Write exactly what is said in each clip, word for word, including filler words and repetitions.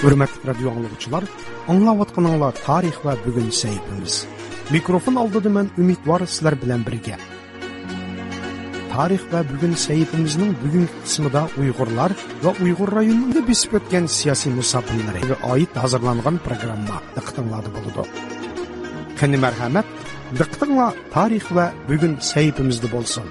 ھۆرمەتلىك رادىيو ئاڭلىغۇچىلار، ئاڭلاۋاتقىنىڭلار تارىخ ۋە بۈگۈن سەھىپىمىز. مىكروفون ئالدىدا مەن ئۈمىدۋار سىلەر بىلەن بىرگە. تارىخ ۋە بۈگۈن سەھىپىمىزنىڭ بۈگۈنكى قىسمىدا ئۇيغۇرلار ۋە ئۇيغۇر رايونىدا بېسىپ ئۆتكەن سىياسىي مۇساپىلىرىگە ئائىت ھازىرلانغان پروگرامما دىققىتىڭلاردا بولىدۇ. قېنى مەرھەمەت، دىققىتىڭلار تارىخ ۋە بۈگۈن سەھىپىمىزدە بولسۇن.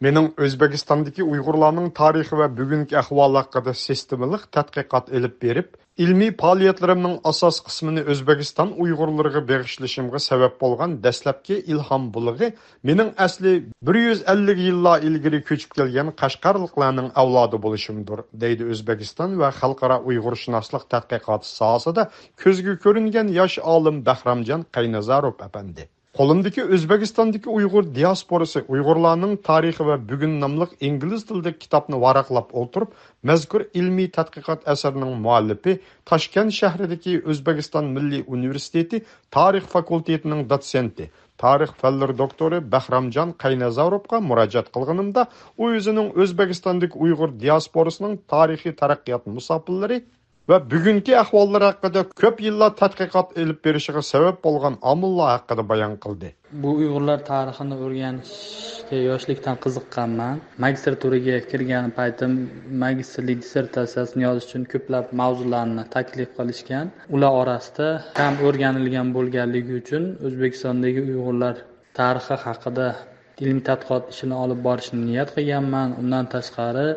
مېنىڭ ئۆزبېكىستاندىكى ئۇيغۇرلارنىڭ تارىخى ۋە بۈگۈنكى ئەھۋالى ھەققىدە سىستېمىلىق تەتقىقات ئېلىپ بېرىپ، ئىلمىي پائالىيەتلىرىمنىڭ ئاساس قىسمىنى ئۆزبېكىستان ئۇيغۇرلىرىغا بېغىشلىشىمغا سەۋەب بولغان دەسلەپكى ئىلھام بۇلىغى مېنىڭ ئەسلى بىر يۈز ئەللىك يىللار ئىلگىرى كۆچۈپ كەلگەن قەشقەرلىقلارنىڭ ئەۋلادى بولۇشۇمدۇر، دەيدۇ ئۆزبېكىستان ۋە خەلقئارا ئۇيغۇرشۇناسلىق تەتقىقاتى ساھەسىدە كۆزگە كۆرۈنگەن ياش ئالىم بەھرامجان قاينازاروف ئەپەندى. قولۇمدىكى ئۆزبېكىستاندىكى ئۇيغۇر دىياسپورىسى ئۇيغۇرلارنىڭ تارىخى ۋە بۈگۈن ناملىق ئىنگلىز تىلىدىكى كىتابنى ۋاراقلاپ ئولتۇرۇپ، مەزكۇر ئىلمىي تەتقىقات ئەسىرىنىڭ مۇئەللىپى، تاشكەنت شەھىرىدىكى ئۆزبېكىستان مىللىي ئۇنىۋېرسىتېتى تارىخ فاكۇلتېتىنىڭ دوتسېنتى، تارىخ پەنلىرى دوكتورى بەھرامجان قاينازاروفقا مۇراجىئەت قىلغىنىمدا، ئۇ ئۆزىنىڭ ئۆزبېكىستاندىكى ئۇيغۇر دىياسپورىسىنىڭ تارىخىي تەرەققىيات مۇساپىلىرى ۋە بۈگۈنكى ئەھۋاللىرى ھەققىدە كۆپ يىللار تەتقىقات ئېلىپ بېرىشىغا سەۋەب بولغان ئامىللار ھەققىدە بايان قىلدى. بۇ ئۇيغۇرلار تارىخىنى ئۆگەنىشكە ياشلىقتىن قىزىققانمەن. ماگىستراتۇرىگە كىرگەن پايتىم ماگىسترلىك دىسسېرتاتسىيەسىنى يازىش ئۈچۈن كۆپلەپ ماۋزۇلارنى تەكلىپ قىلىشكەن. ئۇلار ئاراسىدا ھەم ئۆرگەنىلگەن بولغانلىقى ئۈچۈن ئۆزبېكىستاندىكى ئۇيغۇرلار تارىخى ھەققىدە ئىلمىي تەتقىقات ئىشىنى ئالىپ بارىشنى نىيەت قىلگانمەن. ئۇندىن تاشقىرى،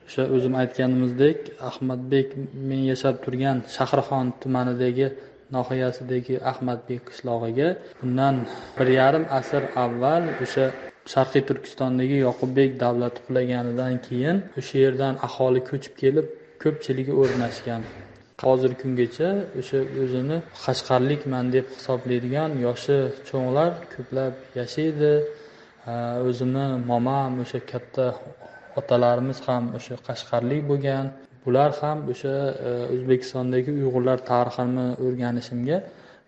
ئوشۇ ئۆزۈم ئېيتقىنىمدەك، ئەخمەتبېك مەن ياشاپ تۇرغان شاھرىخان تۈمەنىدىكى ناھىيەسىدىكى ئەخمەتبېك قىشلىقىغا بۇندىن بىر يېرىم ئەسىر ئاۋۋال ئوشۇ شەرقىي تۈركىستاندىكى ياقۇپبېك دەۋلەت قۇلىغاندىن كېيىن، ئوشۇ يەردىن ئاھالى كۆچۈپ كېلىپ، كۆپچىلىكى ئورناشقان. ھازىرقى كۈنگىچە ئوشۇ ئۆزىنى قەشقەرلىكمەن دەپ ھېسابلايدىغان ياشى چوڭلار كۆپلەپ ياشايدۇ. ئە، ئۆزۈمنى مامام، ئوشۇ كاتتا ئاتىلىرىمىز ھەم ئوشۇ قەشقەرلىك بولغان. بۇلار ھەم ئوشۇ، ئە، ئۆزبېكىستاندىكى ئۇيغۇرلار تارىخىنى ئۆگىنىشىمگە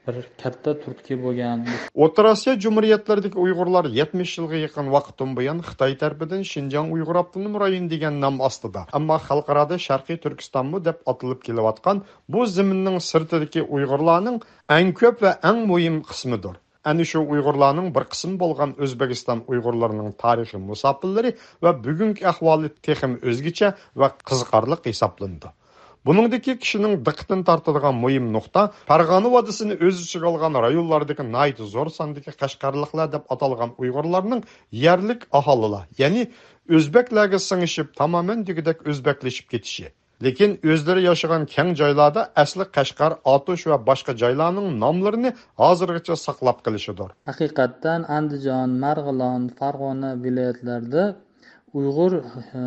بىر كاتتا تۈرتكە بولغان. ئوتتۇرا ئاسىيا جۇمھۇرىيەتلىرىدىكى ئۇيغۇرلار يەتمىش يىلغا يېقىن ۋاقىتتىن بۇيان خىتاي تەرىپىدىن شىنجاڭ ئۇيغۇر ئاپتونوم رايونى دېگەن نام ئاستىدا، ئەمما خەلقئارادا شەرقىي تۈركىستانمۇ دەپ ئاتىلىپ كېلىۋاتقان بۇ زېمىننىڭ سىرتىدىكى ئۇيغۇرلارنىڭ ئەڭ كۆپ ۋە ئەڭ مۇھىم قىسمىدۇر. ئەنە شۇ ئۇيغۇرلارنىڭ بىر قىسمى بولغان ئۆزبېكىستان ئۇيغۇرلىرىنىڭ تارىخىي مۇساپىلىرى ۋە بۈگۈنكى ئەھۋالى تېخىمۇ ئۆزگىچە ۋە قىزىقارلىق ھېسابلىنىدۇ. بۇنىڭدىكى كىشىنىڭ دىققىتىنى تارتىدىغان مۇھىم نۇقتا، پەرغانە ۋادىسىنى ئۆز ئىچىگە ئالغان رايونلاردىكى ناھايىتى زور ساندىكى قەشقەرلىقلار دەپ ئاتالغان ئۇيغۇرلارنىڭ يەرلىك ئاھالىلار، يەنى ئۆزبەكلەرگە سىڭىشىپ، تامامەن دېگۈدەك ئۆزبەكلىشىپ كېتىشى. لېكىن ئۆزلىرى ياشىغان كەڭ جايلاردا ئەسلى قەشقەر، ئاتۇش ۋە باشقا جايلارنىڭ ناملىرىنى ھازىرغىچە ساقلاپ قېلىشىدۇر. ھەقىقەتەن ئەندىجان، مەرغىلان، فەرغانە ۋىلايەتلەردە ئۇيغۇر، ئە،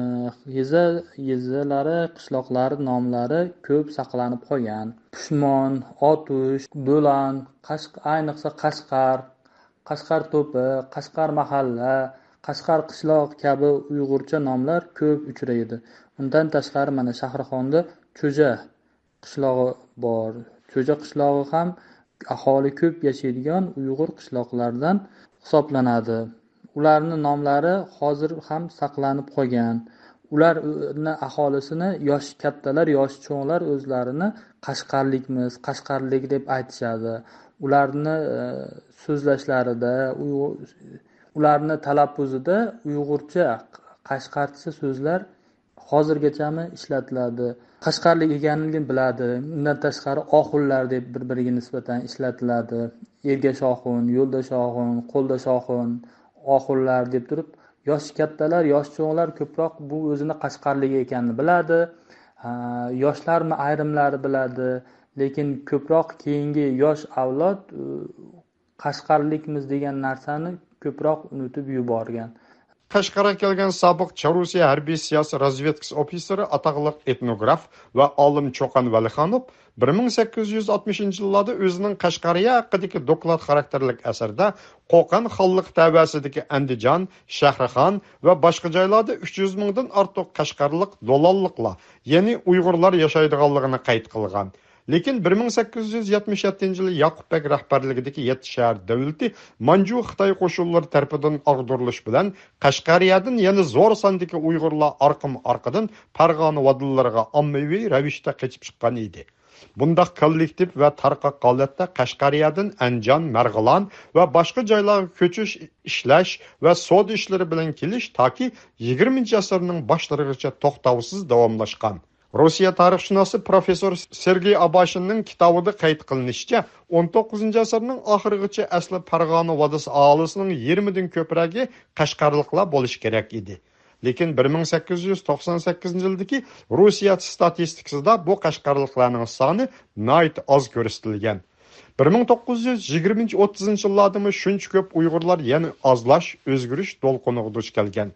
يېزا، يېزىلار، قىشلاقلار ناملىرى كۆپ ساقلىنىپ قالغان. پۇشمون، ئاتۇش، دولان، قەشق-، ئاينىقسا قەشقەر، قەشقەر توپى، قەشقەر مەھەللە، قەشقەر قىشلاق كەبى ئۇيغۇرچە ناملار كۆپ ئۇچرايدۇ. ئۇندىن تاشقىرى، مانا، شاھرىخاندا چۆجە قىشلاقى بار. چۆجە قىشلاقى ھەم ئاھالى كۆپ ياشايدىغان ئۇيغۇر قىشلاقلاردىن ھېسابلىنىدۇ. ئۇلارنىڭ ناملىرى ھازىر ھەم ساقلىنىپ قالغان. ئۇلارنى ئاھالىسىنى ياش كاتتىلار، ياش چوڭلار ئۆزلىرىنى قەشقەرلىكمىز، قەشقەرلىك دەپ ئېيتىشىدۇ. ئۇلارنى، ئە، سۆزلەشلىرىدە، ئۇيغۇر، ئۇلارنى تەلەپپۇزىدا ئۇيغۇرچە، قەشقەرچە سۆزلەر ھازىرغىچەمۇ ئىشلىتىلىدۇ. قەشقەرلىك ئىكەنلىكىنى بىلىدۇ. ئۇندىن تاشقىرى، ئاخۇنلار دەپ بىر-بىرىگە نىسبەتەن ئىشلىتىلىدۇ. ئەركەش ئاخۇن، يولداش ئاخۇن، قولداش ئاخۇن، ئاخۇنلار دەپ تۇرۇپ، ياش كاتتىلار، ياش چوڭلار كۆپرەك بۇ ئۆزىنى قەشقەرلىك ئىكەنلىكىنى بىلىدۇ. ھە، ياشلارمۇ ئايرىملارنى بىلىدۇ. لېكىن كۆپرەك كېيىنكى ياش ئەۋلاد، ئۇ، قەشقەرلىكمىز دېگەن نەرسىنى كۆپرەك ئۇنتۇپ يۈرگەن. قەشقەرگە كەلگەن سابىق چاررۇسىيە ھەربىي سىياسىي رازۋېدكىسى ئوفىتسېرى، ئاتاقلىق ئېتنوگراف ۋە ئالىم چوقان ۋەلىخانوف بىر مىڭ سەككىز يۈز ئاتمىشىنچى يىللاردا ئۆزىنىڭ قەشقەرىيە ھەققىدىكى دوكلات خاراكتېرلىك ئەسىرىدە قوقەن خانلىقى تەۋەسىدىكى ئەندىجان، شەھرىخان ۋە باشقا جايلاردا ئۈچ يۈز مىڭدىن ئارتۇق قەشقەرلىق، دولانلىقلار، يەنى ئۇيغۇرلار ياشايدىغانلىقىنى قەيت قىلغان. لېكىن بىر مىڭ سەككىز يۈز يەتمىش يەتتىنچى يىلى ياقۇپ بەگ رەھبەرلىكىدىكى يەتتە شەھەر دۆلىتى مانجۇ خىتاي قوشۇنلىرى تەرىپىدىن ئاغدۇرۇلۇش بىلەن قەشقەرىيەدىن يەنە زور ساندىكى ئۇيغۇرلار ئارقىمۇ ئارقىدىن پەرغانە ۋادىلىرىغا ئاممىۋى رەۋىشتە قېچىپ چىققان ئىدى. بۇنداق كوللېكتىپ ۋە تارقاق ھالەتتە قەشقەرىيەدىن ئەنجان، مەرغىلان ۋە باشقا جايلارغا كۆچۈش، ئىشلەش ۋە سودا ئىشلىرى بىلەن كېلىش تاكى يىگىرمىنچى ئەسىرنىڭ باشلىرىغىچە توختاۋسىز داۋاملاشقان. روسىيە تارىخشۇناسى پروفېسسور سېرگېي ئاباشىننىڭ كىتابىدا قەيت قىلىنىشىچە، ئون توققۇزىنچى ئەسىرنىڭ ئاخىرىغىچە ئەسلى پەرغانە ۋادىسى ئاھالىسىنىڭ يېرىمىدىن كۆپرەكى قەشقەرلىقلار بولۇشى كېرەك ئىدى. لېكىن بىر مىڭ سەككىز يۈز توقسان سەككىزىنچى يىلدىكى روسىيە ستاتىستىكىسىدا بۇ قەشقەرلىقلارنىڭ سانى ناھايىتى ئاز كۆرسىتىلگەن. بىر مىڭ توققۇز يۈز يىگىرمىنچى، ئوتتۇزىنچى يىللاردىمۇ شۇنچە كۆپ ئۇيغۇرلار يەنە ئازلاش، ئۆزگىرىش دولقۇنىغا دۇچ كەلگەن.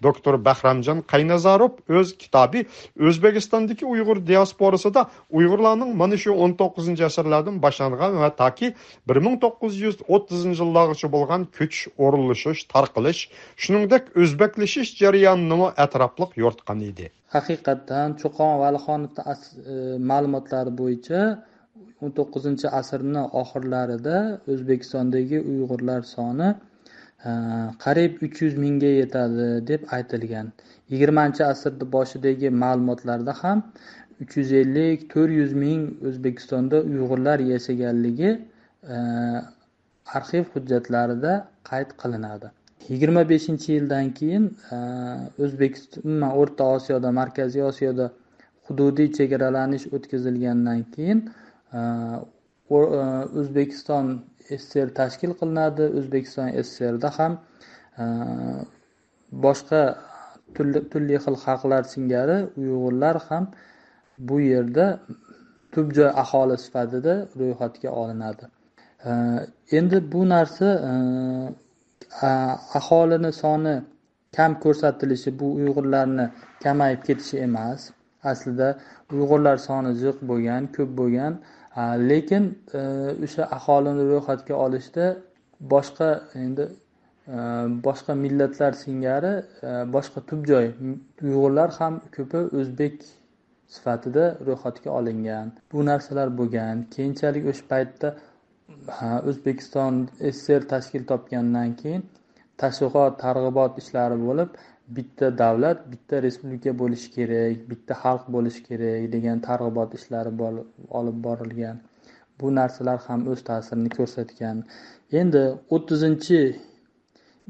دوكتور بەھرامجان قاينازاروف ئۆز كىتابى ئۆزبېكىستاندىكى ئۇيغۇر دىياسپورىسىدا ئۇيغۇرلارنىڭ مانا شۇ ئون توققۇزىنچى ئەسىرلەردىن باشلانغان ۋە تاكى بىر مىڭ توققۇز يۈز ئوتتۇزىنچى يىللارغىچە بولغان كۆچۈش، ئورۇنلىشىش، تارقىلىش، شۇنىڭدەك ئۆزبەكلىشىش جەريانىنىمۇ ئەتراپلىق يورۇتقان ئىدى. ھەقىقەتەن، چوقان ۋەلىخانوفنىڭ ئەس-، ئى، مەلۇماتلىرى بويىچە، ئون توققۇزىنچى ئەسىرنىڭ ئاخىرلىرىدا ئۆزبېكىستاندىكى ئۇيغۇرلار سانى، ئى، قەرىب ئۈچ يۈز مىڭگە يېتەدى، دەپ ئېيتىلگەن. يىگىرمىنچى ئەسىرنىڭ باشىدىكى مەلۇماتلاردا ھەم ئۈچ يۈز ئەللىك، تۆت يۈز مىڭ ئۆزبېكىستاندا ئۇيغۇرلار ياشىغانلىقى، ئى، ئارخىپ ھۆججەتلىرىدە قەيت قىلىنىدۇ. يىگىرمە بەشىنچى يىلدىن كېيىن، ئە، ئۆزبېكىستان، ئومۇمەن، ئورتا ئاسىيادا، مەركەزىي ئاسىيادا ھۇدۇدىي چېگرالىنىش ئۆتكۈزۈلگەندىن كېيىن، ئە، ئو-، ئە، ئۆزبېكىستان ئېس ئېس ئېر تەشكىل قىلىنىدۇ. ئۆزبېكىستان ئېس ئېس ئېردا ھەم، ئە، باشقا تۈرلۈك، تۈرلۈك خىل خەلقلەر سىڭگەرى ئۇيغۇرلار ھەم بۇ يەردە تۈپ جاي ئاھالى سۈپەتىدە رويخەتكە ئالىنىدۇ. ئە، ئەمدى بۇ نەرسە، ئە، ئە، ئاھالىنى سانى كەم كۆرسىتىلىشى بۇ ئۇيغۇرلارنى كەمەيىپ كېتىشى ئەمەس. ئەسلىدە ئۇيغۇرلار سانى جىق بولغان، كۆپ بولغان. ئە، لېكىن، ئە، ئۆشە ئاھالىنى رويخەتكە ئالىشتا باشقا، ئەمدى، ئە، باشقا مىللەتلەر سىڭگەرى، ئە، باشقا تۈپ جاي ئۇيغۇرلار ھەم كۆپى ئۆزبېك سۈپەتىدە رويخەتكە ئالىنغان. بۇ نەرسىلەر بولغان. كېيىنچىلىك ئۆشە پەيتتە، ھە، ئۆزبېكىستان ئېس ئېس ئېر تەشكىل تاپقاندىن كېيىن تەشۋىقات، تەرغىبات ئىشلىرى بولۇپ، بىتتە دۆلەت، بىتتە رېسپۇبلىكا بولۇشى كېرەك، بىتتە خەلق بولۇشى كېرەك دېگەن تەرغىبات ئىشلىرى بول-، ئالىپ بېرىلگەن. بۇ نەرسىلەر ھەم ئۆز تەسىرىنى كۆرسەتكەن. ئەمدى ئوتتۇزىنچى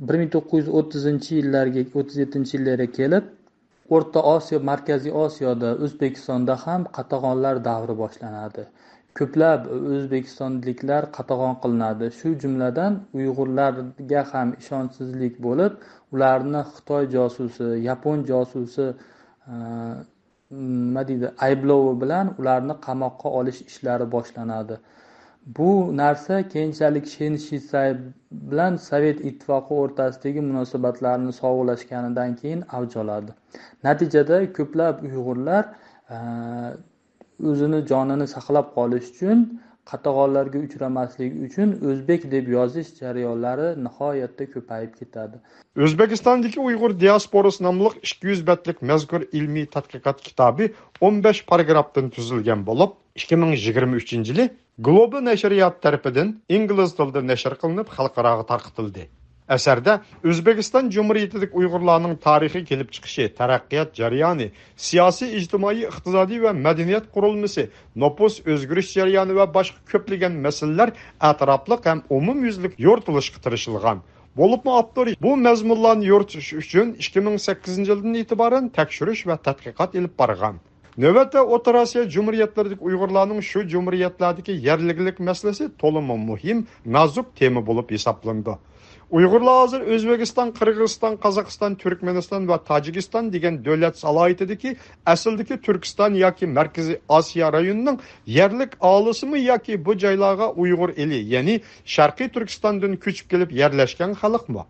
بىر مىڭ توققۇز يۈز ئوتتۇزىنچى يىللارغا، ئوتتۇز يەتتىنچى يىللارغا كېلىپ، ئورتا ئاسىيا، مەركەزىي ئاسىيادا، ئۆزبېكىستاندا ھەم قاتاغانلار دەۋرى باشلىنىدۇ. كۆپلەپ ئۆزبېكىستانلىقلار قاتاغان قىلىنىدۇ. شۇ جۈملىدىن ئۇيغۇرلارغا ھەم ئىشەنچسىزلىك بولۇپ، ئۇلارنى خىتاي جاسۇسى، ياپون جاسۇسى، ئە، نېمە دەيدۇ، ئەيىبلەۋ بىلەن ئۇلارنى قاماققا ئېلىش ئىشلىرى باشلىنىدۇ. بۇ نەرسە كېيىنچىلىك شېن شىسەي بىلەن سوۋېت ئىتتىپاقى ئوتتۇرىسىدىكى مۇناسىۋەتلەرنى ساغلاشقاندىن كېيىن ئاۋج ئالىدۇ. نەتىجىدە كۆپلەپ ئۇيغۇرلار، ئە، ئۆزىنى، جانىنى ساقلاپ قېلىش ئۈچۈن، قاتاغانلارغا ئۇچرىماسلىق ئۈچۈن ئۆزبېك دەپ يېزىش جەريانلىرى ناھايىتى كۆپىيىپ كېتىدۇ. ئۆزبېكىستاندىكى ئۇيغۇر دىياسپوراسى ناملىق ئىككى يۈز بەتلىك مەزكۇر ئىلمىي تەتقىقات كىتابى ئون بەش پاراگرافتىن تۈزۈلگەن بولۇپ، ئىككى مىڭ يىگىرمە ئۈچىنچى يىلى گلوبال نەشرىياتى تەرىپىدىن ئىنگلىز تىلىدا نەشر قىلىنىپ، خەلقئاراغا تارقىتىلدى. ئەسەردە ئۆزبېكىستان جۇمھۇرىيىتىدىكى ئۇيغۇرلارنىڭ تارىخىي كېلىپ چىقىشى، تەرەققىيات جەريانى، سىياسىي، ئىجتىمائىي، ئىقتىسادىي ۋە مەدەنىيەت قۇرۇلمىسى، نوپۇس ئۆزگىرىش جەريانى ۋە باشقا كۆپلىگەن مەسىلىلەر ئەتراپلىق ھەم ئومۇميۈزلۈك يورۇتۇلۇشقا تىرىشىلغان. بولۇپمۇ ئاپتور بۇ مەزمۇنلارنى يورۇتۇش ئۈچۈن ئىككى مىڭ سەككىزىنچى يىلدىن ئېتىبارەن تەكشۈرۈش ۋە تەتقىقات ئېلىپ بارغان. نۆۋەتتە ئوتتۇرا ئاسىيا جۇمھۇرىيەتلىرىدىكى ئۇيغۇرلارنىڭ شۇ جۇمھۇرىيەتلەردىكى يەرلىكلىك مەسىلىسى تولىمۇ مۇھىم، نازۇك تېما بولۇپ ھېسابلىنىدۇ. ئۇيغۇرلار ھازىر ئۆزبېكىستان، قىرغىزىستان، قازاقىستان، تۈركمەنىستان ۋە تاجىكىستان دېگەن دۆلەت سالاھىيىتىدىكى ئەسلىدىكى تۈركىستان ياكى مەركىزىي ئاسىيا رايونىنىڭ يەرلىك ئاھالىسىمۇ ياكى بۇ جايلارغا ئۇيغۇر ئېلى، يەنى شەرقىي تۈركىستاندىن كۆچۈپ كېلىپ يەرلەشكەن خەلقمۇ؟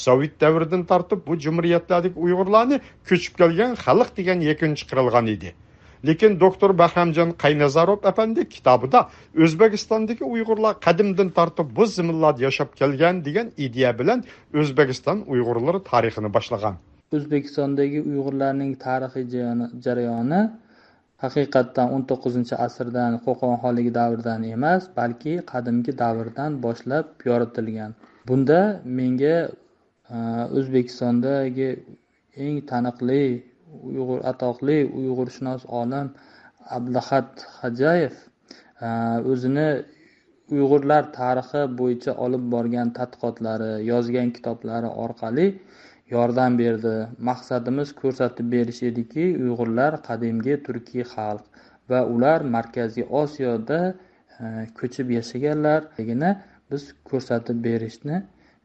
سوۋېت دەۋرىدىن تارتىپ بۇ جۇمھۇرىيەتلەردىكى ئۇيغۇرلارنى كۆچۈپ كەلگەن خەلق دېگەن يەكۈن چىقىرىلغان ئىدى. لېكىن دوكتور بەھرامجان قاينازاروف ئەپەندى كىتابىدا ئۆزبېكىستاندىكى ئۇيغۇرلار قەدىمدىن تارتىپ بۇ زېمىنلاردا ياشاپ كەلگەن دېگەن ئىدىيە بىلەن ئۆزبېكىستان ئۇيغۇرلىرى تارىخىنى باشلىغان. ئۆزبېكىستاندىكى ئۇيغۇرلارنىڭ تارىخىي جەريانى، جەريانى ھەقىقەتەن ئون توققۇزىنچى ئەسىردىن، قوقان خانلىقى دەۋرىدىن ئەمەس، بەلكى قەدىمكى دەۋردىن باشلاپ يارىتىلگەن. بۇندا مېنىڭ، ئە، ئۆزبېكىستاندىكى ئەڭ تانىقلىق ئۇيغۇر، ئاتاقلىق ئۇيغۇرشۇناس ئالىم ئابلەخەت خوجايېف، ئە، ئۆزىنى ئۇيغۇرلار تارىخى بويىچە ئالىپ بارغان تەتقىقاتلىرى، يازغان كىتابلىرى ئارقىلىق ياردەم بەردى. مەقسىتىمىز كۆرسىتىپ بېرىش ئىدىكى، ئۇيغۇرلار قەدىمكى تۈركىي خەلق ۋە ئۇلار مەركەزىي ئاسىيادا، ئە، كۆچۈپ ياشىغانلار دېگىنى بىز كۆرسىتىپ بېرىشنى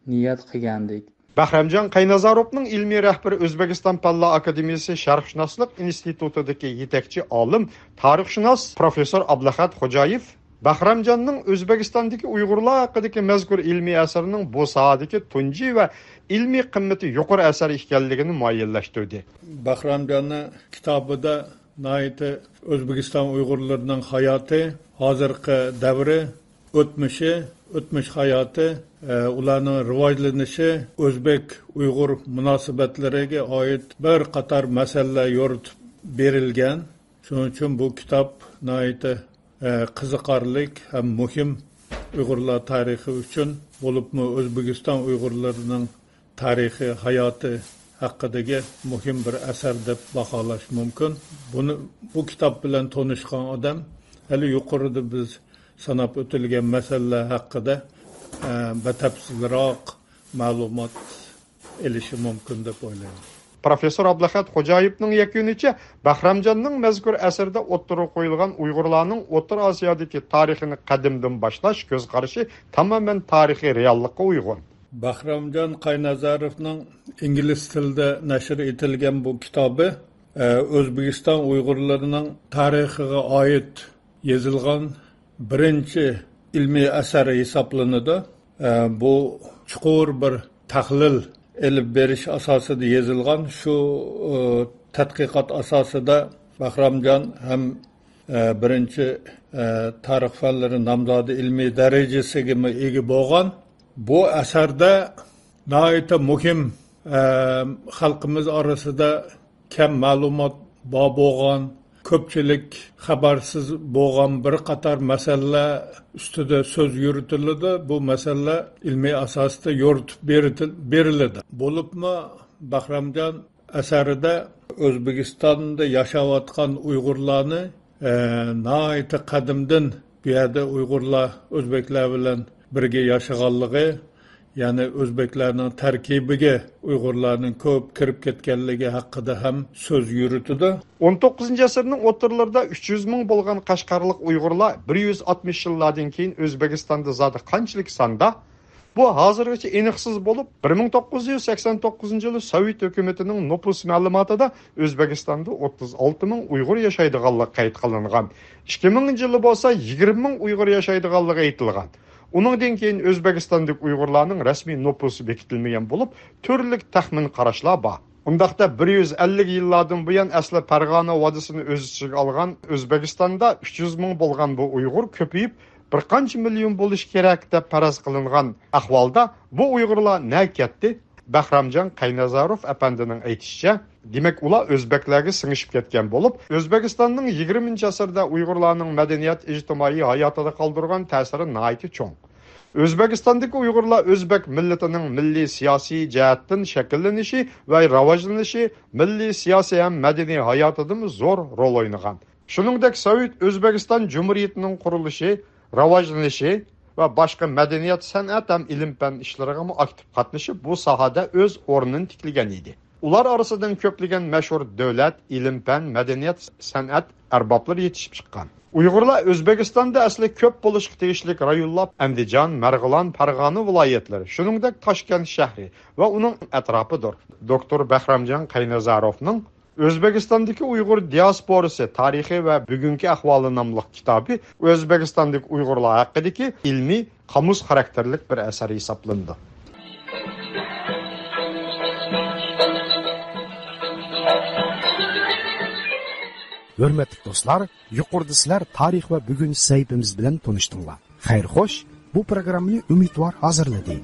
نىيەت قىلغانىدۇق. بەھرامجان قاينازاروفنىڭ ئىلمىي رەھبىرى ئۆزبېكىستان پەنلەر ئاكادېمىيىسى شەرقشۇناسلىق ئىنستىتۇتىدىكى يېتەكچى ئالىم، تارىخشۇناس پروفېسسور ئابلەخەت خوجايېف بەھرامجاننىڭ ئۆزبېكىستاندىكى ئۇيغۇرلار ھەققىدىكى مەزكۇر ئىلمىي ئەسىرىنىڭ بۇ ساھەدىكى تۇنجى ۋە ئىلمىي قىممىتى يۇقىرى ئەسەر ئىكەنلىكىنى مۇئەييەنلەشتۈردى. بەھرامجاننىڭ كىتابىدا ناھايىتى ئۆزبېكىستان ئۇيغۇرلىرىنىڭ ھاياتى، ھازىرقى دەۋرى، ئۆتمۈشى، ئۆتمۈش ھاياتى، ئە، ئۇلارنىڭ رىۋاجلىنىشى، ئۆزبېك ئۇيغۇر مۇناسىۋەتلىرىگە ئائىت بىر قاتار مەسىلىلەر يورۇتۇپ بېرىلگەن. شۇنىڭ ئۈچۈن بۇ كىتاب ناھايىتى، ئە، قىزىقارلىق ھەم مۇھىم ئۇيغۇرلار تارىخى ئۈچۈن، بولۇپمۇ ئۆزبېكىستان ئۇيغۇرلىرىنىڭ تارىخىي ھاياتى ھەققىدىكى مۇھىم بىر ئەسەر دەپ باھالاش مۇمكىن. بۇنى، بۇ كىتاب بىلەن تونۇشقان ئادەم ھېلى يۇقىرىدا بىز ساناپ ئۆتۈلگەن مەسىلىلەر ھەققىدە، ئە، بەتەپسىلراق مەلۇمات ئېلىشى مۇمكىن دەپ ئويلايمەن. پروفېسسور ئابلەخەت خوجايېۋنىڭ يەكۈنىچە، بەھرامجاننىڭ مەزكۇر ئەسىرىدە ئوتتۇرىغا قويۇلغان ئۇيغۇرلارنىڭ ئوتتۇرا ئاسىيادىكى تارىخىنى قەدىمدىن باشلاش كۆز قارىشى تامامەن تارىخىي رېئاللىققا ئۇيغۇن. بەھرامجان قاينازاروفنىڭ ئىنگلىز تىلىدا نەشر ئېتىلگەن بۇ كىتابى، ئە، ئۆزبېكىستان ئۇيغۇرلىرىنىڭ تارىخىغا ئائىت يېزىلغان بىرىنچى ئىلمىي ئەسەر ھېسابلىنىدۇ. ئە، بۇ چوڭقۇر بىر تەھلىل ئېلىپ بېرىش ئاساسىدا يېزىلغان. شۇ، ئە، تەتقىقات ئاساسىدا بەھرامجان ھەم، ئە، بىرىنچى، ئە، تارىخ پەنلىرى نامزاتى ئىلمىي دەرىجىسىگىمۇ ئىگە بولغان. بۇ ئەسەردە ناھايىتى مۇھىم، ئە، خەلقىمىز ئارىسىدا كەم مەلۇمات بار بولغان، كۆپچىلىك خەۋەرسىز بولغان بىر قاتار مەسىلىلەر ئۈستىدە سۆز يۈرۈتۈلىدۇ. بۇ مەسىلىلەر ئىلمىي ئاساستا يورۇتۇپ بېرىتىل-، بېرىلىدۇ. بولۇپمۇ بەھرامجان ئەسەرىدە ئۆزبېكىستاندا ياشاۋاتقان ئۇيغۇرلارنى، ئە، ناھايىتى قەدىمدىن بۇ يەردە ئۇيغۇرلار ئۆزبەكلەر بىلەن بىرگە ياشىغانلىقى، يەنى ئۆزبەكلەرنىڭ تەركىبىگە ئۇيغۇرلارنىڭ كۆپ كىرىپ كەتكەنلىكى ھەققىدە ھەم سۆز يۈرۈتىدۇ. ئون توققۇزىنچى ئەسىرنىڭ ئوتتۇرىلىرىدا ئۈچ يۈز مىڭ بولغان قەشقەرلىك ئۇيغۇرلار بىر يۈز ئاتمىش يىللاردىن كېيىن ئۆزبېكىستاندا زادى قانچىلىك ساندا؟ بۇ ھازىرغىچە ئېنىقسىز بولۇپ، بىر مىڭ توققۇز يۈز سەكسەن توققۇزىنچى يىلى سوۋېت ھۆكۈمىتىنىڭ نوپۇس مەلۇماتىدا ئۆزبېكىستاندا ئوتتۇز ئالتە مىڭ ئۇيغۇر ياشايدىغانلىقى قەيت قىلىنغان. ئىككى مىڭىنچى يىلى بولسا يىگىرمە مىڭ ئۇيغۇر ياشايدىغانلىقى ئېيتىلغان. ئۇنىڭدىن كېيىن ئۆزبېكىستاندىكى ئۇيغۇرلارنىڭ رەسمىي نوپۇسى بېكىتىلمىگەن بولۇپ، تۈرلۈك تەخمىن قاراشلار بار. ئۇنداقتا بىر يۈز ئەللىك يىللاردىن بۇيان ئەسلى پەرغانە ۋادىسىنى ئۆز ئىچىگە ئالغان ئۆزبېكىستاندا ئۈچ يۈز مىڭ بولغان بۇ ئۇيغۇر كۆپىيىپ، بىر قانچە مىليون بولۇشى كېرەك دەپ پەرەز قىلىنغان ئەھۋالدا، بۇ ئۇيغۇرلار نەگە كەتتى؟ بەھرامجان قاينازاروف ئەپەندىنىڭ ئېيتىشىچە، دېمەك، ئۇلار ئۆزبەكلەرگە سىڭىشىپ كەتكەن بولۇپ، ئۆزبېكىستاننىڭ يىگىرمىنچى ئەسىردە ئۇيغۇرلارنىڭ مەدەنىيەت، ئىجتىمائىي ھاياتىدا قالدۇرغان تەسىرى ناھايىتى چوڭ. ئۆزبېكىستاندىكى ئۇيغۇرلار ئۆزبېك مىللىتىنىڭ مىللىي سىياسىي جەھەتتىن شەكىللىنىشى ۋە راۋاجلىنىشى، مىللىي سىياسىي ھەم مەدەنىي ھاياتىدىمۇ زور رول ئوينىغان. شۇنىڭدەك سوۋېت ئۆزبېكىستان جۇمھۇرىيىتىنىڭ قۇرۇلۇشى، راۋاجلىنىشى ۋە باشقا مەدەنىيەت، سەنئەت ھەم ئىلىم-پەن ئىشلىرىغىمۇ ئاكتىپ قاتنىشىپ، بۇ ساھەدە ئۆز ئورنىنى تىكلىگەن ئىدى. ئۇلار ئارىسىدىن كۆپلىگەن مەشھۇر دۆلەت، ئىلىم-پەن، مەدەنىيەت، سەنئەت ئەربابلىرى يېتىشىپ چىققان. ئۇيغۇرلار ئۆزبېكىستاندا ئەسلى كۆپ بولۇشقا تېگىشلىك رايونلار ئەندىجان، مەرغىلان، پەرغانە ۋىلايەتلىرى، شۇنىڭدەك تاشكەنت شەھىرى ۋە ئۇنىڭ ئەتراپىدۇر. دوكتور بەھرامجان قاينازاروفنىڭ ئۆزبېكىستاندىكى ئۇيغۇر دىياسپورىسى تارىخى ۋە بۈگۈنكى ئەھۋالى ناملىق كىتابى ئۆزبېكىستاندىكى ئۇيغۇرلار ھەققىدىكى ئىلمىي قامۇس خاراكتېرلىك بىر ئەسەر ھېسابلىنىدۇ. ھۆرمەتلىك دوستلار، يۇقىرىدا سىلەر تارىخ ۋە بۈگۈن سەھىپىمىز بىلەن تونۇشتۇڭلار. خەير خوش، بۇ پروگراممىنى ئۈمىدۋار ھازىرلىدى.